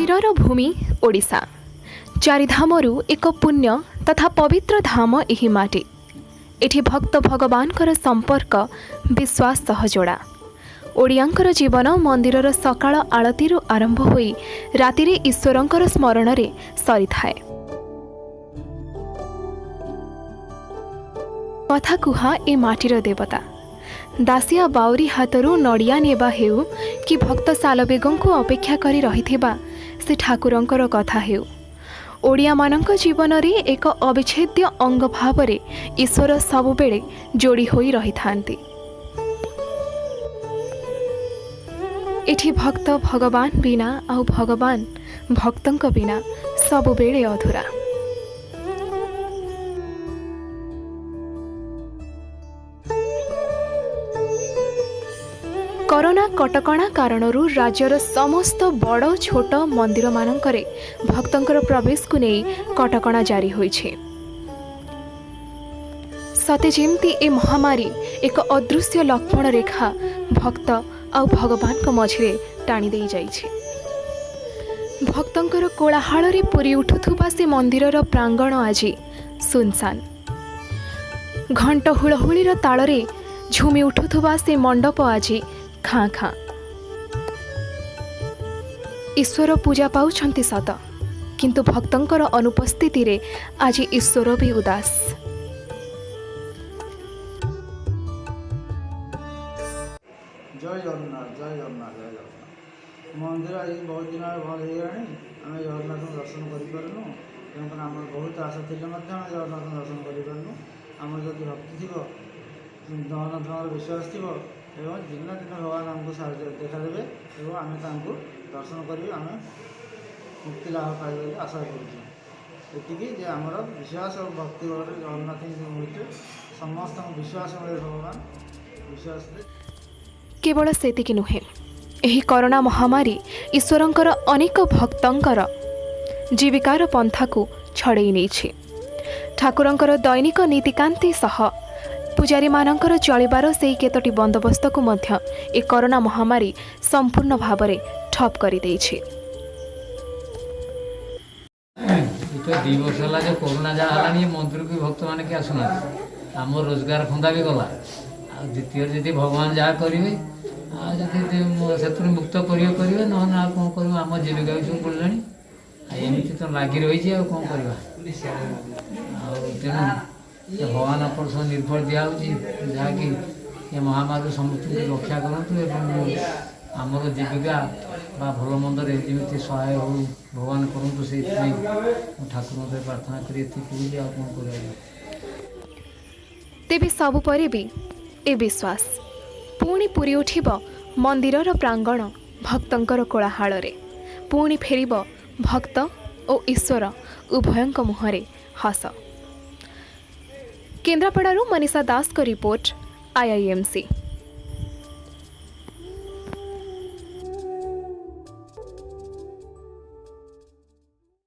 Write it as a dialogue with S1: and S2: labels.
S1: ମନ୍ଦିରର ଭୂମି ଓଡ଼ିଶା। ଚାରିଧାମରୁ ଏକ ପୁଣ୍ୟ ତଥା ପବିତ୍ର ଧାମ ଏହି ମାଟି। ଏଠି ଭକ୍ତ ଭଗବାନଙ୍କର ସମ୍ପର୍କ ବିଶ୍ୱାସ ସହ ଯୋଡ଼ା। ଓଡ଼ିଆଙ୍କର ଜୀବନ ମନ୍ଦିରର ସକାଳ ଆଳତୀରୁ ଆରମ୍ଭ ହୋଇ ରାତିରେ ଈଶ୍ୱରଙ୍କର ସ୍ମରଣରେ ସରିଥାଏ। କଥା କୁହା ଏ ମାଟିର ଦେବତା ଦାସିଆ ବାଉରୀ ହାତରୁ ନଡ଼ିଆ ନେବା ହେଉ କି ଭକ୍ତ ସାଲବେଗଙ୍କୁ ଅପେକ୍ଷା କରି ରହିଥିବା ସେ ଠାକୁରଙ୍କର କଥା ହେଉ, ଓଡ଼ିଆମାନଙ୍କ ଜୀବନରେ ଏକ ଅବିଚ୍ଛେଦ୍ୟ ଅଙ୍ଗ ଭାବରେ ଈଶ୍ୱର ସବୁବେଳେ ଯୋଡ଼ି ହୋଇ ରହିଥାନ୍ତି। ଏଠି ଭକ୍ତ ଭଗବାନ ବିନା ଆଉ ଭଗବାନ ଭକ୍ତଙ୍କ ବିନା ସବୁବେଳେ ଅଧୁରା। କରୋନା କଟକଣା କାରଣରୁ ରାଜ୍ୟର ସମସ୍ତ ବଡ଼ ଛୋଟ ମନ୍ଦିରମାନଙ୍କରେ ଭକ୍ତଙ୍କର ପ୍ରବେଶକୁ ନେଇ କଟକଣା ଜାରି ହୋଇଛି। ସତେ ଯେମିତି ଏ ମହାମାରୀ ଏକ ଅଦୃଶ୍ୟ ଲକ୍ଷ୍ମଣ ରେଖା ଭକ୍ତ ଆଉ ଭଗବାନଙ୍କ ମଝିରେ ଟାଣି ଦେଇ ଯାଇଛି। ଭକ୍ତଙ୍କର କୋଳାହଳରେ ପୁରି ଉଠୁଥିବା ସେ ମନ୍ଦିରର ପ୍ରାଙ୍ଗଣ ଆଜି ସୁନସାନ। ଘଣ୍ଟ ହୁଳହୁଳିର ତାଳରେ ଝୁମି ଉଠୁଥିବା ସେ ମଣ୍ଡପ ଆଜି ଖାଁ ଖାଁ। ଈଶ୍ୱର ପୂଜା ପାଉଛନ୍ତି ସତ, କିନ୍ତୁ ଭକ୍ତଙ୍କର ଅନୁପସ୍ଥିତିରେ ଆଜି ଈଶ୍ୱର ବି ଉଦାସ।
S2: ଜୟ ଜଗନ୍ନାଥ, ଜୟ ଜଗନ୍ନାଥ, ଜୟ ଜଗନ୍ନାଥ। ମନ୍ଦିର ଆଜି ବହୁତ ଦିନ ହେଲା ବନ୍ଦ ହେଇଗଲାଣି। ଆମେ ଜଗନ୍ନାଥଙ୍କୁ ଦର୍ଶନ କରିପାରୁନୁ। ତେଣୁକରି ଆମର ବହୁତ ଆଶା ଥିଲେ ମଧ୍ୟ ଆମେ ଜଗନ୍ନାଥଙ୍କୁ ଦର୍ଶନ କରିପାରୁନୁ। ଆମର ଯଦି ଭକ୍ତି ଥିବ, ଜଗନ୍ନାଥଙ୍କର ବିଶ୍ୱାସ ଥିବ ଏବଂ ଦିନ ନା ଦିନ ଭଗବାନ ଆମକୁ ସାହାଯ୍ୟ ଦେଖାଦେବେ ଏବଂ ଆମେ ତାଙ୍କୁ ଦର୍ଶନ କରିବି ଆମେ ମୁକ୍ତି ଲାଭ ପାଇବୁ ବୋଲି ଆଶା କରୁଛୁ। ଏତିକି ଯେ ଆମର ବିଶ୍ୱାସ ଓ ଭକ୍ତି ବଳରେ ଜଗନ୍ନାଥଙ୍କ ମୂର୍ତ୍ତି ସମସ୍ତଙ୍କ ବିଶ୍ୱାସ ମିଳେ, ଭଗବାନ ବିଶ୍ୱାସରେ।
S1: କେବଳ ସେତିକି ନୁହେଁ, ଏହି କରୋନା ମହାମାରୀ ଈଶ୍ୱରଙ୍କର ଅନେକ ଭକ୍ତଙ୍କର ଜୀବିକାର ପନ୍ଥାକୁ ଛଡ଼େଇ ନେଇଛି। ଠାକୁରଙ୍କର ଦୈନିକ ନୀତିକାନ୍ତି ସହ ପୂଜାରୀମାନଙ୍କର ଚଳିବାର ସେହି କେତୋଟି ବନ୍ଦୋବସ୍ତକୁ ମଧ୍ୟ ଏ କରୋନା ମହାମାରୀ ସମ୍ପୂର୍ଣ୍ଣ ଭାବରେ ଠପ୍ କରିଦେଇଛି।
S3: ଏ ତ 2 ବର୍ଷ ହେଲା ଯେ କରୋନା ଯାହା ହେଲାଣି, ଏ ମନ୍ଦିରକୁ ବି ଭକ୍ତମାନେ କି ଆସୁନାହାନ୍ତି। ଆମ ରୋଜଗାର ଫନ୍ଦା ବି ଗଲା। ଆଉ ଦ୍ୱିତୀୟରେ ଯଦି ଭଗବାନ ଯାହା କରିବେ, ଆଉ ଯଦି ସେଥିରୁ ମୁକ୍ତ କରିବେ କରିବେ, ନହେଲେ ଆଉ କ'ଣ କରିବୁ? ଆମ ଜୀବିକା ବି ସବୁ ପଡ଼ିଲାଣି। ଆଉ ଏମିତି ତ ଲାଗି ରହିଛି, ଆଉ କ'ଣ କରିବା? ଆଉ ତେଣୁ ଏ ଭଗବାନ ଉପରେ ସବୁ ନିର୍ଭର ଦିଆହେଉଛି, ଯାହାକି ଏ ମହାମାରୀରୁ ସମସ୍ତଙ୍କୁ ରକ୍ଷା କରନ୍ତୁ ଏବଂ ଆମର ଜୀବିକା ବା ଭଲ ମନ୍ଦରେ ଯେମିତି ସହାୟ ହଉ ଭଗବାନ କରନ୍ତୁ, ସେଇଥିପାଇଁ ମୁଁ ଠାକୁରଙ୍କ ପାଖରେ ପ୍ରାର୍ଥନା କରି ଏତିକି କହୁଛି। ଆଉ କ'ଣ କରିବା?
S1: ତେବେ ସବୁ ପରେ ବି ଏ ବିଶ୍ୱାସ, ପୁଣି ପୁରି ଉଠିବ ମନ୍ଦିରର ପ୍ରାଙ୍ଗଣ ଭକ୍ତଙ୍କର କୋଳାହଳରେ। ପୁଣି ଫେରିବ ଭକ୍ତ ଓ ଈଶ୍ୱର ଉଭୟଙ୍କ ମୁହଁରେ ହସ। କେନ୍ଦ୍ରାପଡ଼ାରୁ ମନୀଷା ଦାସଙ୍କ ରିପୋର୍ଟ, ଆଇଆଇଏମ୍ସି।